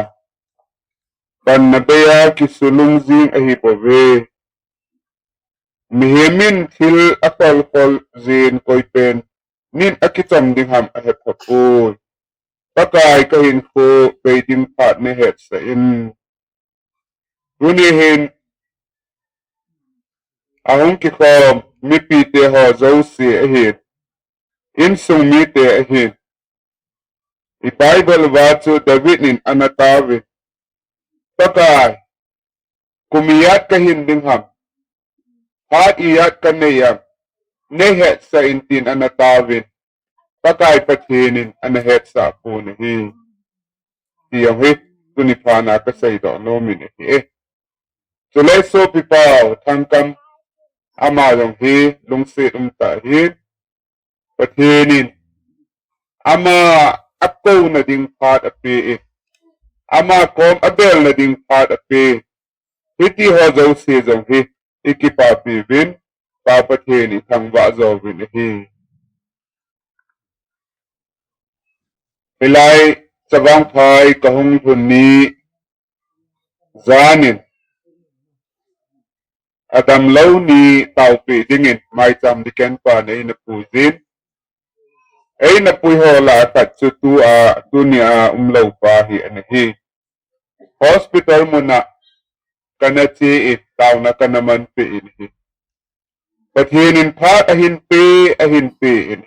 panna bei a kisulung jing ahibouve. Mihem in thil akholkhol jin koipen nin akichom ding ham ahephapoi. Pakai, kahinkho bei ding phat neihetsah in. Tuni hin ahung kikhom mipite ho jouse ahin, insung mite ahin, i Bible uva chu David in ana tauvin, Pakai, kum ijat kahin ding ham? Phat ijat kanei ham? Neihetsah in tin ana tauvin, Pakai Pathen in ana hetsah pon ahi. Ti jong hi tuni phat a kaseidoh nom in ahi. Chule sopi pau Thangkam, ama jong hi lungset umtah ahi. Pathen in ama akouna ding phat ape in, ama kom abelna ding phat ape in, hiti ho jouse jong hi ikipapi uvin, Pa Pathen ithangvah jouvin ahi. Hilai Chavang Phai kahung lhun ni jan in, adamlou ni taopeh dingin maicham deacon pan eina puijin, eina pui ho lah a khat chu tua, tunia umlou pa hi ana hi. Hospital muna kana che in, taona kana manpeh in ahi. Pathen in phat ahin pe, ahin pe in.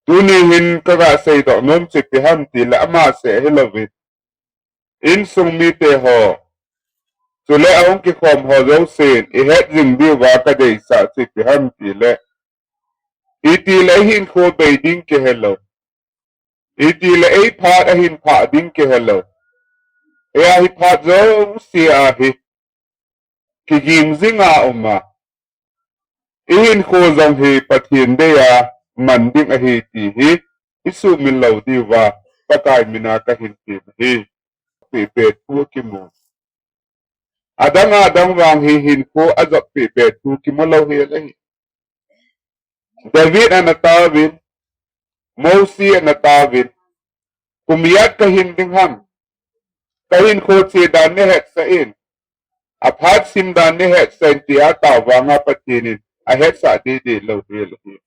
Tuni hin kaga seidoh nom chu ipi ham tile, ama seh hilouvin, insung mite ho, chule ahung kikhom ho jousen ihet jing diuva kadeisah chu ipi ham tile, itile eihinkho bei ding kihelou, itile eiphat ahin phah ding kihelou, eia hi phat jouse a hi kiging jinga uma, ihinkho jong hi Pathen deija man ding ahi ti hi isuhmil lou diuva Pakai mina kahin tem ahi. Pehpeh thu kimu, adang adang vang hi hinkho ajop pehpeh thu kimu lou hel ahi. David ana tauvin, Mosi ana tauvin, kum ijat kahin ding ham? Kahinkho cheh dan neihetsah in. Aphat sim dan neihetsah in tia atao vanga Pathen in ahetsah deidei lou hel ahi.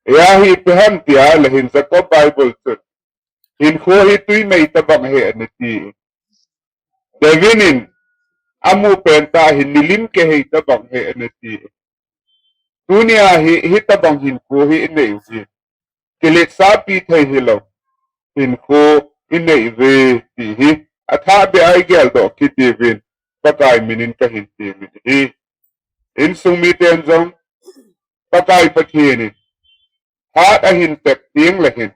Eia hi ipi ham tile hin Jacob Bible chun, hinkho hi twimei tobang ahi ana ti. David in amu pentah hin nilim kehei tobang ahi ana ti. Tunia hi, hitobang hinkho hi inei uhi. Kiletsahpi thei hilou hinkho inei uve ti hi athahbeh a igeldoh kit diuvin Pakai minin kahin temin ahi. Insung miten jong Pakai Pathen in phat ahin tep tengle hin,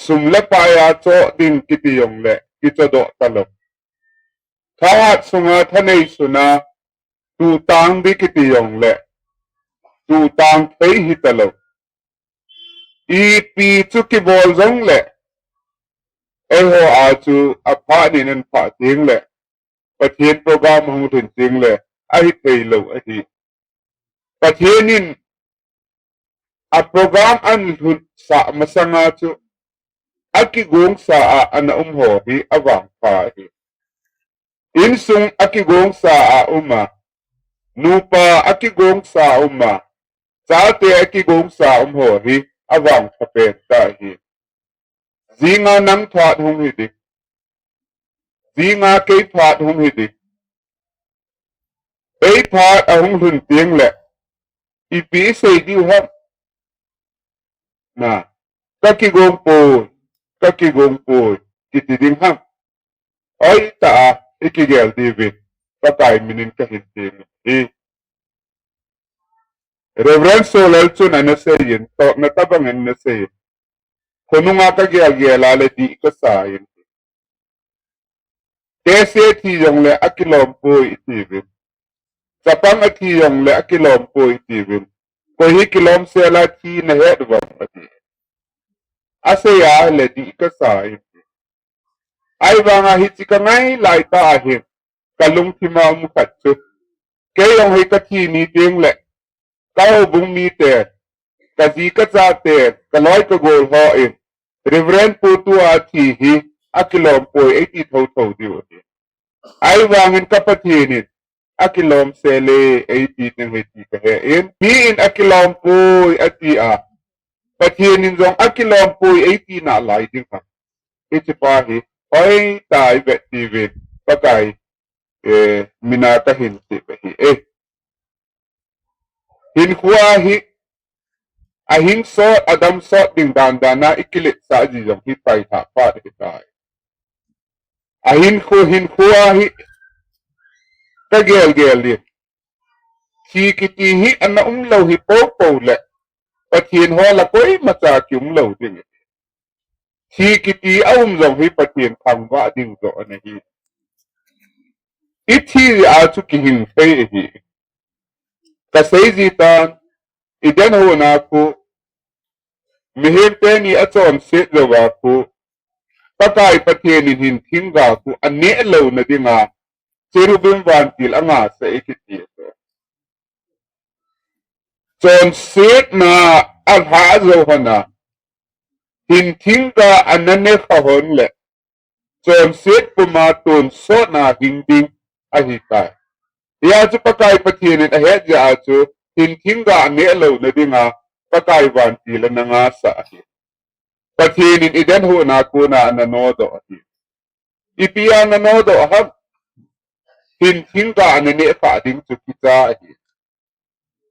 sum le pai a choh ding kiti jongle kichodoh talou. Thahat sunga thanei suna tutang ding kiti jongle tutang thei hitalou. Ipi chu kibol jongle eiho a chu aphat nin anphah tengle Pathen program ahung lhun tengle ahitheilou ahi. Pathen in a program ahin lhunsah masanga chu akigongsa a ana um ho hi avangpha ahi. Insung akigongsa a um a, nupa akigongsa a um a, chate akigongsa a um ho hi avangpha pen tah ahi. Jinga nang phat hung hiding, jinga kei phat hung hiding. Ei phat ahung lhun tengle ipi isei diu ham? Na, kakigongpoi, kakigongpoi kiti ding ham? Hoitah a ikigel diuvin Pakai minin kahin temin ahi. Reverend Solal chun anaseiyin, totna tabangin anaseiyin, khonunga kagelgel a le dih kasan, tehse athi jongle akilom poi itiuvin, chapang athi jongle akilom poi itiuvin, koi hi kilomsel a thi nahet uvem ati. Asei a le dih kasan, ahivanga hiche kangai laitah ahin kalungthim a um khat chu, kei jong hi kathi ni tengle kahoubung mite, kaji kachate, kaloi kagol hon Reverend Pu tua thi hi akilom poi eiti thotho diu ahi. Ahivangin ka Pathen in akilomsel e eiti ding ahi ti kahen, mi in akilom poi ati a, Pathen in jong akilom poi eiti nalai ding ham? Hiche pa hi hoitah a ivet diuvin Pakai mina kahin tep ahi e. Hinkho hi ahinsot adamsot ding dandan a ikiletsah ji jong hi pailhah phat ahitai. Ahinkho, hinkho hi kagelgel in, thi kiti hi ana umlou hi poupou le Pathen hola koimacha kiumlou ding ahi. Thi kiti aum jong hi Pathen thangvah ding joh ana hi. Ithi jeh a chu kihing thei ahi. Kasei ji tan, Eden hon a khu mihem teni achonset jouva khu Pakai Pathen in hinthing ga khu aneh louna dinga Cherubim vantil angasah e kiti chu. Chonsetna alhah jou hon a, hinthing ga ana ne kha hon le chonset puma tonsotna hing ding ahitai. Hia chu Pakai Pathen in ahet jeh a chu hinthing ga aneh louna dinga Pakai vantil ana ngasah ahi. Pathen in Eden hon a kona ana nodoh ahi. Ipi a ana nodoh ham? Hinthing ga ana neh kha ding chu kicha ahi.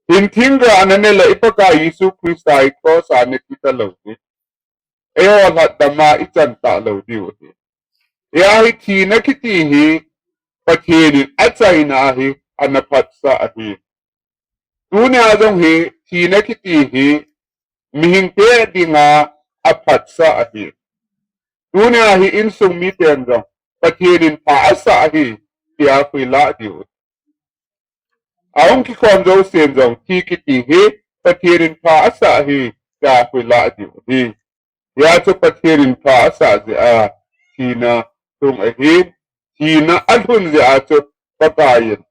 Hinthing ga ana ne le i Pakai Jesu Christa hi cross a ana thi talou hi eiho lhatdam a ichan talou diu ahi. Hia hi thina kiti hi Pathen in achaina hi ana phatsah ahi. Tunia jong hi thina kiti hi mihingte dinga aphatsah ahi. Tunia hi insung miten jong Pathen in pha asah ahi tia huilah diu. Ahung kikhom jousen jong thi kiti hi Pathen in pha asah ahi tia huilah diu ahi. Hia chu Pathen in pha asah jeh a thina lhung ahin, thina alhun jeh a chu Pakai in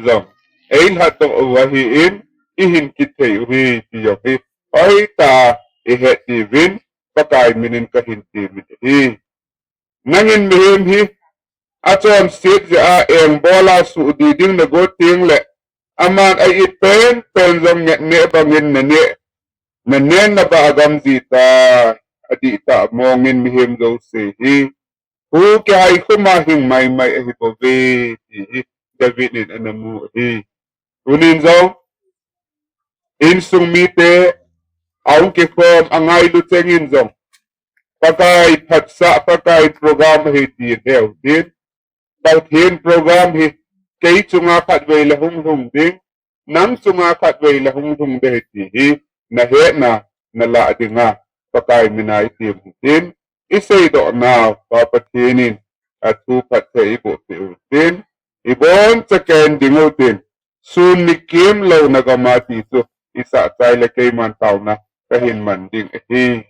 jong eilhatdoh u ahin, ihin kithei u ahi ti jong hi hoitah a ihet diuvin Pakai minin kahin temin ahi. Nangin mihem hi achonset jeh a engbol a suhdih ding nagot tengle aman a-it penpen jong neh neh bangin naneh, naneh nabah gamji ta, adihtah mongin mihem jouse hi hu kihaikhum a hing maimai ahibouve ti hi David in ana mu ahi. Tunin jong insung mite ahung kikhom angailu chengin jong Pakai phatsah, Pakai program ahi ti heu tin, Pathen program hi kei chunga khatvei le hung lhung ding, nang chunga khatvei le hung lhung ding ahi ti hi nahetna nalah dinga Pakai mina itim hitin, iseidoh nau, Pa Pathen in, athu phatthei iboh peh utin, ibon chaken ding utin, sun nikim louna gama ti chu, isah chai le keiman tauna, kahin man ding ahi.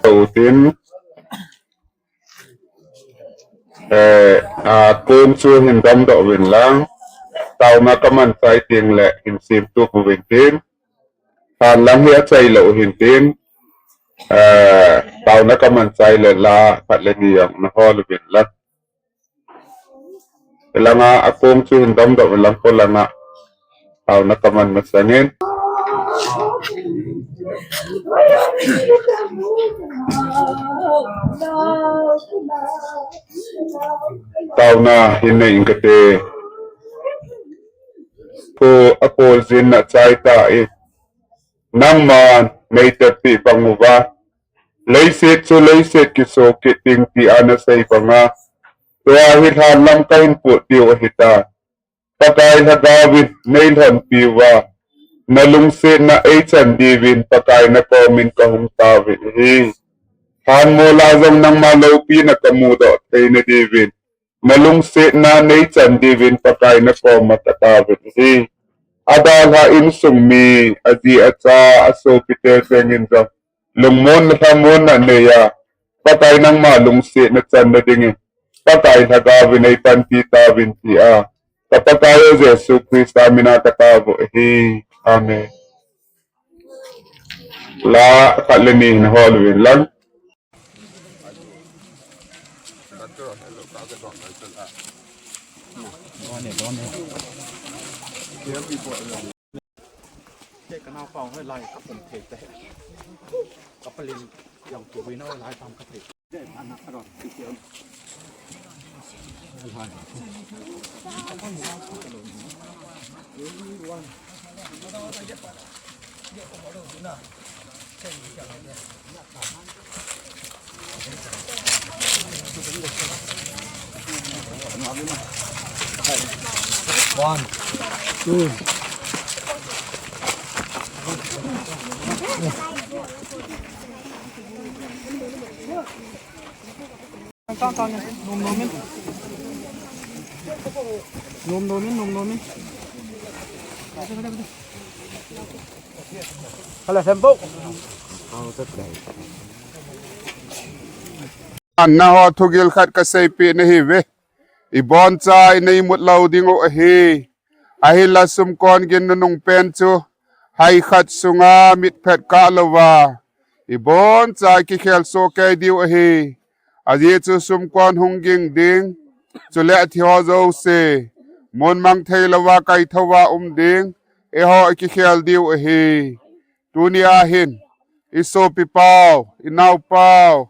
Utin, eh, a kong chu hin damdoh uvin lang, tauna kaman chai teng le hin simtup uvin tin, than lang hi achai lou hin tin, eh, tauna kaman chai le la khat le ni jong nahol uvin lang. Langa akong chu hin damdoh lang ko langa. Tauna kaman masangin. Tauna hin nei ing kate. Ko apol jin na chai ta e. Nangman nei tepi bang uva. Leiset chu leiset kiso kit ding ti ana sei banga. Tua hi lhan lam kahin put diu ahi ta. Pakai Lhagaovin nei lhonpi uva. nalungsetna eichan diuvin Pakai nakomin kahung tauvin ahi. Lhanmol a jong nangma loupina kamudoh theina diuvin nalungsetna neichan diuvin Pakai nakoma katauvin ahi. Adalha insung mi, aji acha, asopite jengin jong lungmonna lhamonna neiya, Pakai nangma lungsetna channa dingin Pakai Lhagaovin eipanpi tauvin tia, ka Pakai u Jesu Christa mina katao ahi. Amen. La khat le ni hin hol uvin lang. Te ka naopa hoi lai ka pom thei te. Ka palin jong tu hoi na lai tam ka thei. One, two. Tang, tang, nom, nom in. Nom, nom in, nom, nom in. Hala, sempo. Anna ho thugil khat kaseipeh nahi uve. Iboncha inei mut lou diu ahi. Ahinla sumkon gin nunung pen chu hai khat sunga mitphet kah louva iboncha kikhel soh kei diu ahi. Ajeh chu sumkon hung ging ding, chule athi ho jouse mun mang thei louva kaithouva um ding, eiho ikikhel diu ahi. Tunia hin isopipau, inaopau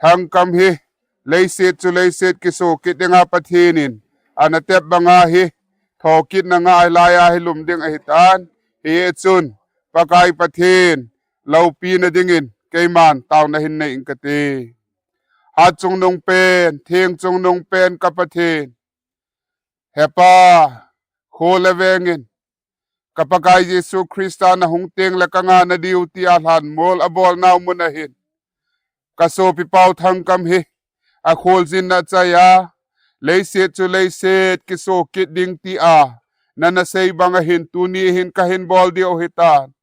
Thangkam hi leiset chu leiset kiso kit dinga Pathen in ana tep banga hi thokitna ngai laiya hi lum ding ahitan. Hichun Pakai Pathen loupina dingin keiman taona hin nei ing kate. Hatchungnung pen, thengchungnung pen ka Pathen, hepa, kho le vengin ka Pakai Jesu Christa nahung tengle kangah nadiu tia lhanmol abolnau mun ahin ka sopipau Thangkam hi akholjinna chaiya, leiset chu leiset kiso kit ding tia nana sei bang ahin tuni hin kahin bol diu ahitan.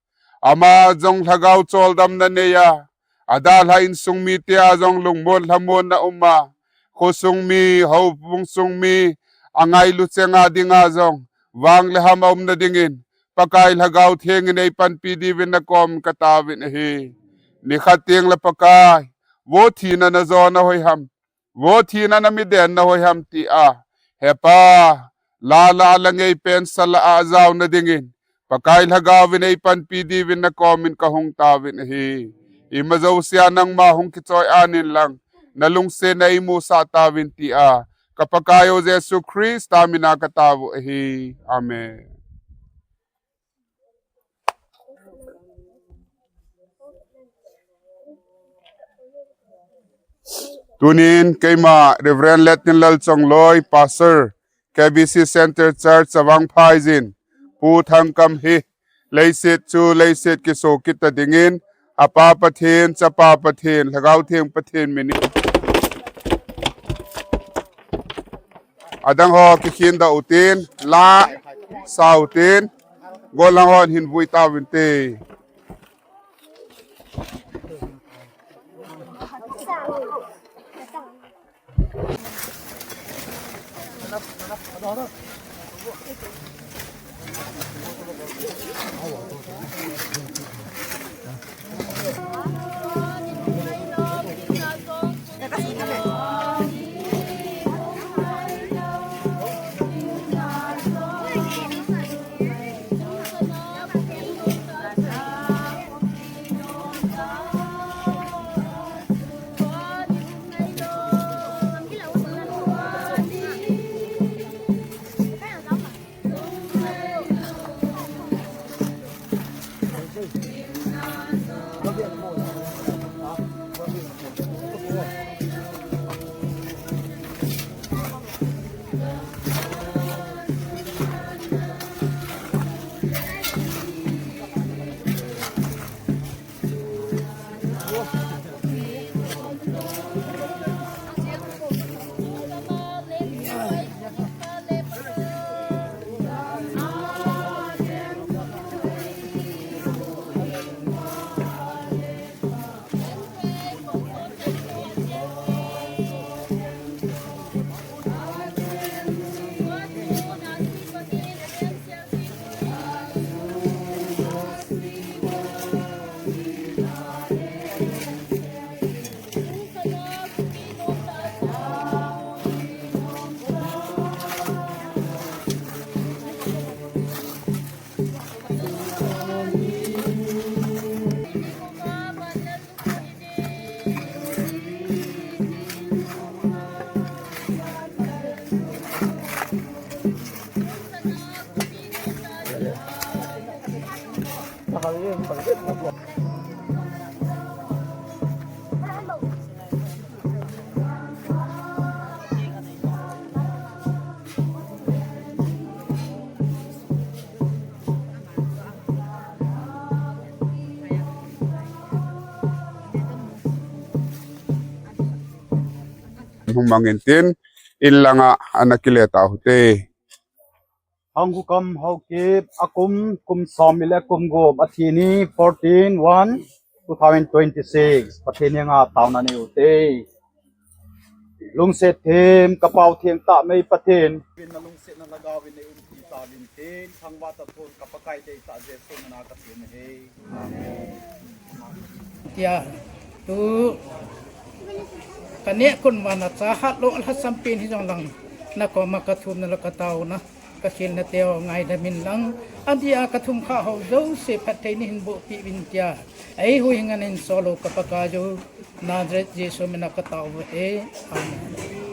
Ama jong lhagao choldamna neiya, adalha insung mite a jong lungmon lhamonna uma, khosung mi, houbung sung mi angailu chenga dinga jong vang le ham aumna dingin Pakai Lhagao Thengin eipanpi diuvin nakom kataovin ahi. Nikhat tengle Pakai, vo thina najona hoiham, vo thina namidenna hoiham tia, hepa, lala la ngeipen sala a ajaona dingin Pakai Lhagaovin eipanpi diuvin nakomin kahung taovin ahi. Ima jousea nangma hung kichoi-an inlang nalungsetna eimusah tauvin tia ka Pakai u Jesu Christa mina katao ahi. Amen. Tunin keima Reverend Letinlal Chongloi, Pastor, K B C Centre Church Chavang Phaijin, Pu Thangkam hi leiset chu leiset kiso kit ta dingin, apa Pathen, chapa Pathen, Lhagao Theng Pathen minin adang ho kikhin da utin, la sa utin, gollhang hon hin vui tauvinte. Hung mangin tin, in langa ana kile ta hute. Hang hukam Haokip, akum, kum som ile kum gup, athi ni fourteen one two thousand twenty-six, Pathen henga taona nei ute. Lungset them, kapao theng tah mei Pathen. Pin na lungset na lhagao vin nei umpi tauvin tin, thangvah tah thon ka Pakai deitah Jesu mina ka thum ahi. Tia, tu, ka neh kon vana cha hat lo lhasam pen hijong lang, na koma ka thum na la ka taona, ka khel na teo ngaidam in lang, adia ka thum kha ho jouse phatthei nei hin boh pi vin tia, ei hui ngan in solo ka Pakai u, Nazareth Jesu mina ka tao u ahi. Amen.